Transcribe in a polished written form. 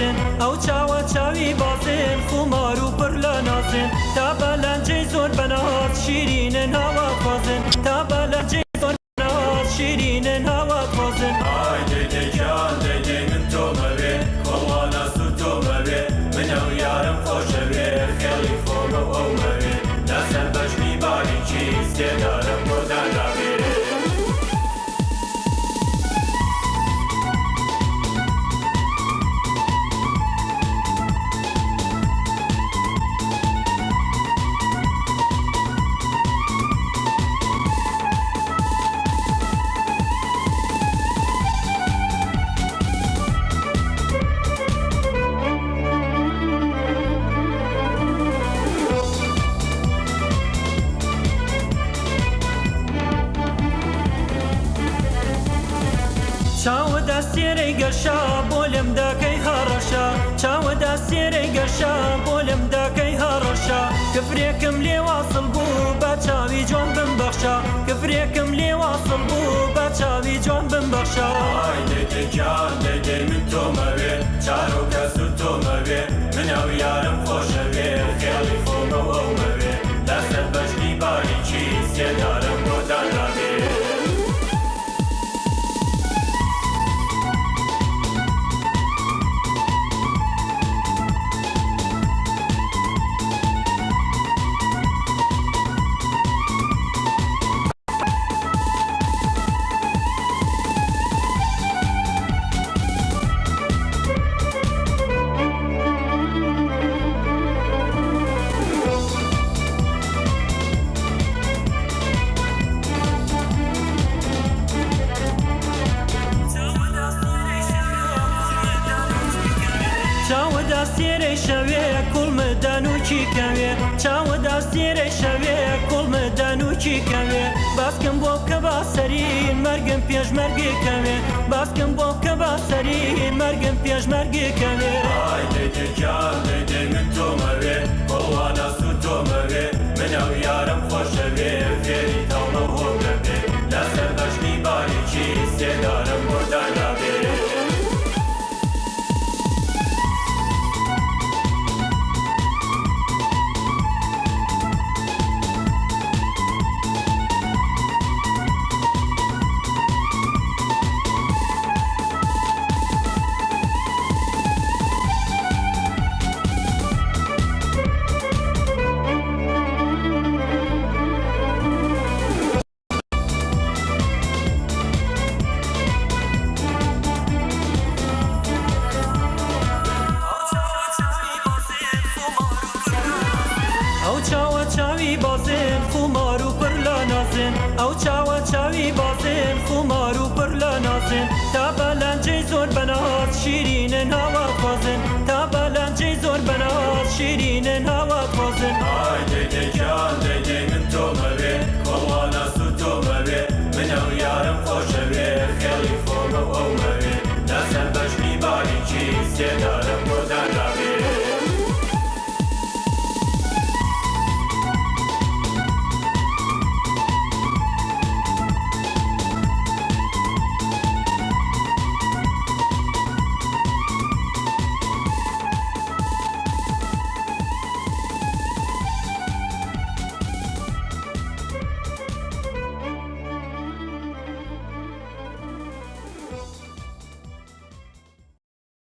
بازن، ئەو چاوە چاوی بازن، خومار و پڕ لە نازن، تا بە لەنجەی زۆر بەناز شیرینن هاواتخوازن، تا بە لەنجەی زۆر بەناز شیرینن هاواتخوازن. ئای دەی دەی گیان دەی دەی من تۆمەوێ، کۆڵوانە سوور تۆمەوێ، من ئەو یارم خۆشەوێ، خێڵی خۆمە و ئەومەوێ، لەسەر بەژنی باریکی سێدارەم بۆ دانابێ. چاوت ئەستێرەی گەشە بۆ لێم دەکەی هەڕەشە، چاوت ئەستێرەی گەشە بۆ لێم دەکەی هەڕەشە، کفرێکم لێ واسڵ بوو بە چاوی جوان بمبەخشە، کفرێکم لێ واسڵ بوو بە چاوی جوان بمبەخشە. ئای دەی دەی گیان دەی دەی من تۆمەوێ، چارە و کەس و تۆمەوێ، من ئەو یارم خۆشەوێ، خێڵی خۆمە و ئەومەوێ، لەسەر بەژنی باریکی سێدارەم بۆ دانابێ. چاوت ئەستێرەی شەوێ کوڵمە دانوکی کەوێ، چاوت ئەستێرەی شەوێ کوڵمە دانوکی کەوێ، باسکم بۆ بکە با سەری مەرگم پێش مەرگی کەوێ، باسکم بۆ بکە با سەری مەرگم پێش مەرگی کەوێ. ئای دەی دەی گیان دەی دەی من تۆمەوێ، کۆڵوانە سوور تۆمەوێ، من ئەو یارم خۆشەوێ، فێری تەڵە و هۆمەوێ.